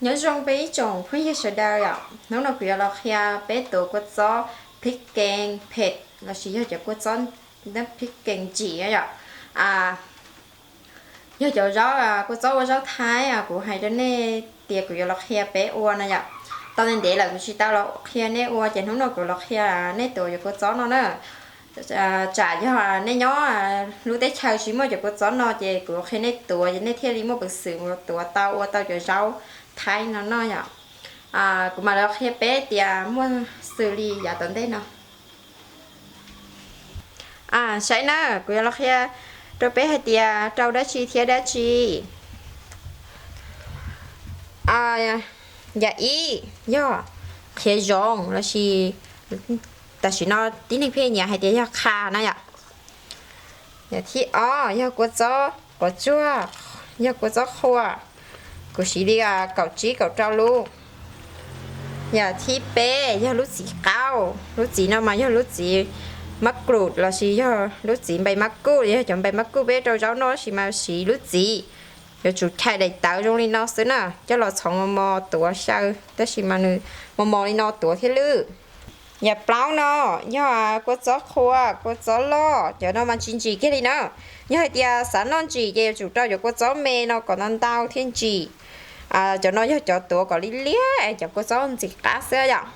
Nyob zoo peb ib tsoom phooj ywg sawv daws yom, hnub no kuv yuav los qhia peb tuav kua txob phib kees phem lossis yog cov kua txob phib kees ntsim yom. Yog cov zaub kua txob ua zaub thaib kuv hais rau nej tias kuv yuav los qhia peb ua no yom. Tau ntev ntev lawm kuv tsis tau los qhia nej ua ces hnub no kuv los qhia nej tuav cov kua txob no na. Tsam yog nej nyob lub teb chaws tsis muaj cov kua txob no ces kuv qhia nej tuav ces nej thiaj li muaj peev xwm mus tuav tau ua tau cov zaub thaib no noj yom. Kuv mam li qhia peb tias muaj xws li yav tom ntej no. Saib na, kuv yuav los qhia rau peb hais tias rau dab tsi thiab dab tsi. Yam ib yog qhiav zoov lossis tam sim no tib neeg pheej nyiam hais tias yog qha na yom. Yam thib ob yog kua txob quav tsuag, yog kua txob qhua, kuv siv li kaum tsib kaum rau lub. Yam thib peb yog lub txiv qaub, lub txiv no mas yog lub txiv mab krum lossis yog lub txiv npais mab kuj, yog cov npais mab kuj peb rau zaub noj tab sis mas siv lub txiv. Yuav tsum chais daim tawv zoo li no xwb na, coj los txhoov mos mos tuav xyaw tab sis mas nws mos mos li no tuav thiaj lwj. Yam plaub no yog kua txob qhua, kua txob loj, cov no mas tsis ntsim kiag li na. Yog hais tias xav noj ntsim ces yuav tsum rau cov kua txob me no kom ntau ntau thiaj ntsim. Cov no yog cov tuav kom liab liab es cov kua txob ntxim qab xwb yom.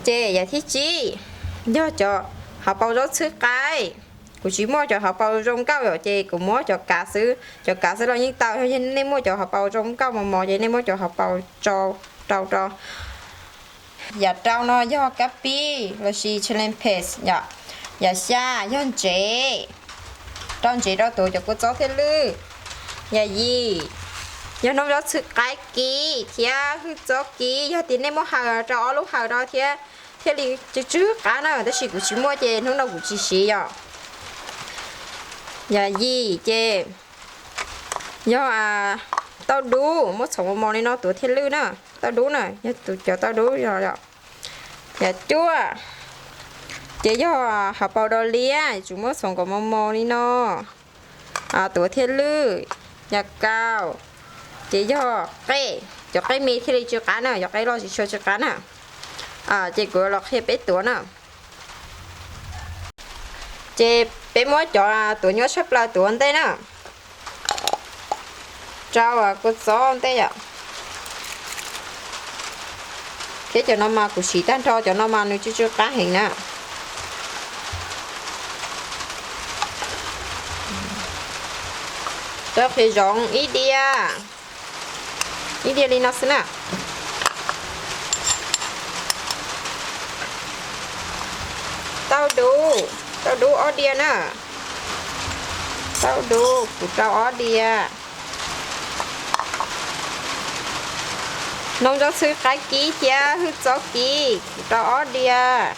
Ces yam thib tsib yog cov hauv paus zaub txhwb qaib. Kuv tsis muaj cov hauv paus zoo nkauj yom ces kuv muab cov kav xwb, cov kav xwb los yeej tau. Yog nej muaj cov hauv paus zoo nkauj mos mos ces nej muab cov hauv paus rau rau. Yam rau no yog kab pib lossis chilean pea yom. Yam xya yog ntsev, rau ntsev rau tuav cov kua txob thiaj lwj. Yam yim yog noob zaub txhwb qaib kib thiab hwj txob kib, yog tias nej muaj hawm rau ob lub hawm rau thiab thiaj li tsw tsw qab na, tab sis kuv tsis muaj ces hnub no kuv tsis siv yom. Yam yim ces yog tauj dub, muab txhoov mos mos li no tuav thiaj lwj na. Tauj dub na, yog cov tauj dub yog. Yam cuaj ces yog hauv paus do liab, tsum muab txhoov kom mos mos li no tuav thiaj lwj. Yam kaum ces yog qej, cov qej me thiaj li tsw qab na, cov qej loj tsis tshua tsw qab na. Ces kuv los qhia peb tuav na. Ces peb muab cov tuav nyuaj tshaj plaws tuav ntej na. Rau kua txob ntej yom. Thiab cov no mas kuv siv tag nrho, cov no mas nws tsw tsw qab heev na. Rau qhiav zoov ib diav, ib diav li no xwb na. Tauj dub, tauj dub ob diav na. Tauj dub kuv rau ob diav. Noob zaub txhwb qaib kib thiab hwj txob kib kuv rau ob diav.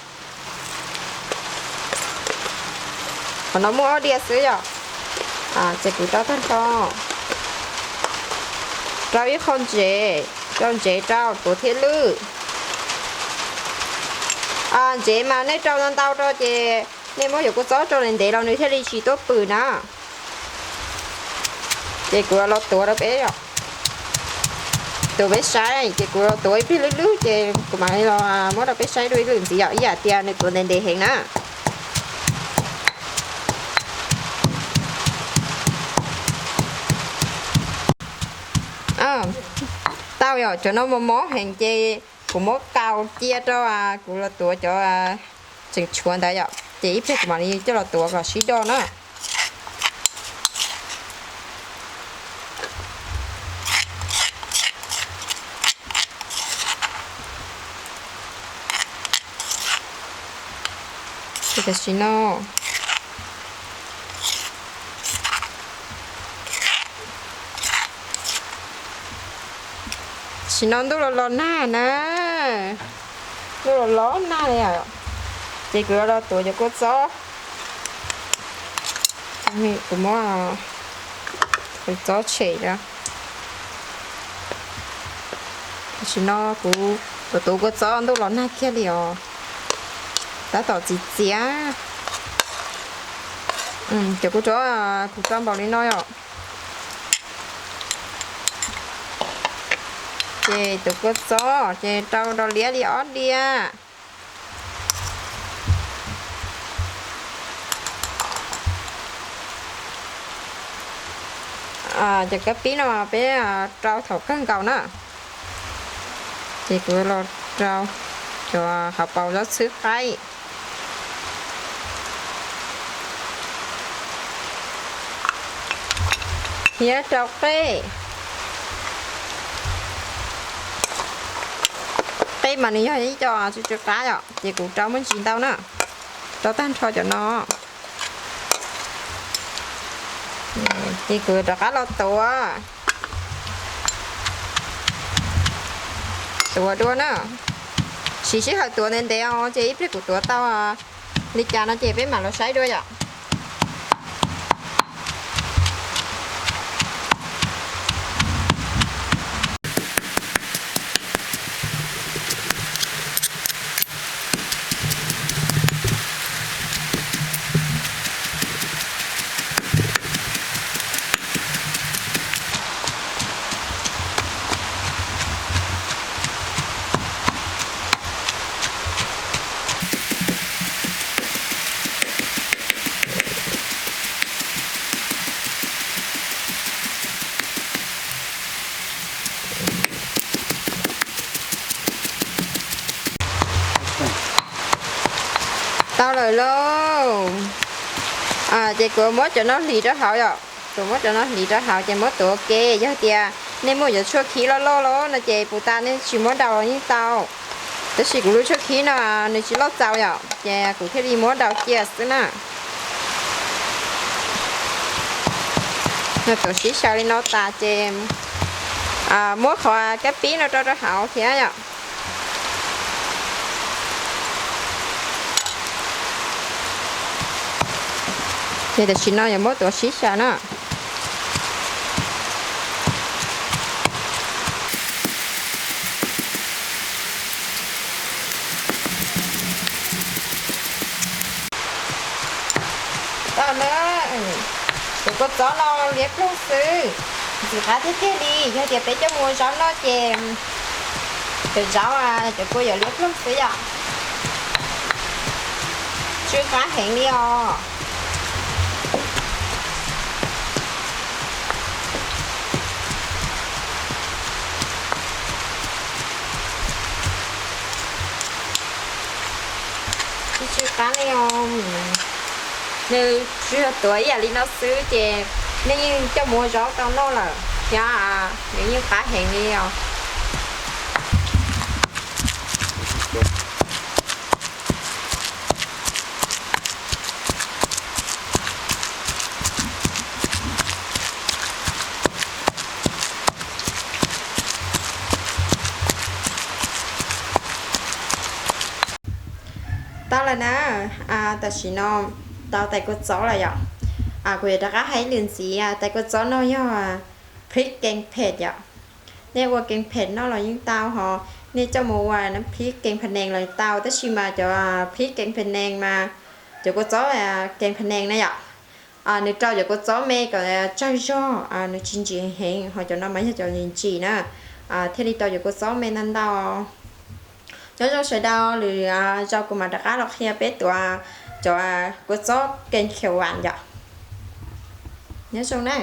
Qhov no muaj ob diav xwb yom. Ces kuv rau tag nrho. Rau ib qho ntsev, rau ntsev rau tuav thiaj lwj. Ntsev mas nej rau ntau ntau rau ces nej muab cov kua txob rau ntev ntev los nws thiaj li tsis tuaj pwm na. Ces kuv los tuav rau peb, tuav peb saib, ces kuv los tuav ib pliag lwj lwj ces kuv mam li los muab rau peb saib dua ib lwm ntxiv yom, ib yam tias nws tuav ntev ntev heev na. Tau yom, cov no mos mos heev ces kuv muab kaus cia rau kuv los tuav cov tseem tshuav ntawd yom, ces ib pliag kuv mam li coj los tuav kom sib do na. Tam sim no, tam sim no ntuj los los nag na, ntuj los los nag li. Ces kuv los tuav cov kua txob, kuv muab kua txob tshem. Tam sim no kuv tuav tuav kua txob ntuj los nag kiag li os, tab tom txias txias. Cov kua txob kuv rau npaum li no yom. Ces tus kua txob ces rau rau liab li ob diav. Cov kab pib no peb rau thaum kawg nkaus na. Ces kuv los rau cov hauv paus zaub txhwb qaib thiab rau qej. Qej mas nws yog ib co tsw tsw qab yom, ces kuv rau muaj ntsis ntau na, rau tag nrho cov no. Ces kuv rov qab los tuav, tuav dua na. Siv sij hawm tuav ntev ntev os, ces ib pliag kuv tuav tau li cas no ces peb mam los saib dua yom. Tau lawm lauj. Ces kuv muab cov no hliv rau hauv yom. Kuv muab cov no hliv rau hauv ces muab tuav ua ke. Yog tias nej muaj cov tshuaj khib loj loj loj no ces puas tas nej tsis muab daus los yeej tau. Tab sis kuv lub tshuaj khib no nws tsis loj txaus yom, ces kuv thiaj li muab daus cia xwb na. Nws tuav sib xyaw li no tas ces muab qhov kab pib no rau rau hauv thiab yom. Ces tam sim no yuav muab tuav sib xyaw na. Tau na, tus kua txob no liab ploog xwb, ntxim qab tiag tiag li. Yog tias peb coj mus ua zaub noj ces cov zaub cov kua yuav liab ploog xwb yom. Tsw qab heev li os. Tsw qab li os. Nws tsuas yog tuav ib yam li no xwb ces nej yeej coj mus ua zaub tau noj lawm thiab, nws yeej qab heev li os. Tau lawm na, tam sim no tau tais kua txob lawm yom. Kuv yuav rov qab hais ib lwm ntxiv, tais kua txob no yog phib kees phem yom. Nej ua kees phem noj los yeej tau, ho nej coj mus ua phib kees pha nees los tau, tab sis mas cov phib kees pha nees mas cov kua txob kees pha nees na yom, nws rau cov kua txob me kom tsawg zog, nws tsis ntsim heev, ho cov no mas yog cov ntsim ntsim na, thiaj li rau cov kua txob me ntau ntau. Nyob zoo sawv daws, lwm zaus kuv mam rov qab los qhia peb tuav cov kua txob kees khiav vam yom. Nyob zoo na.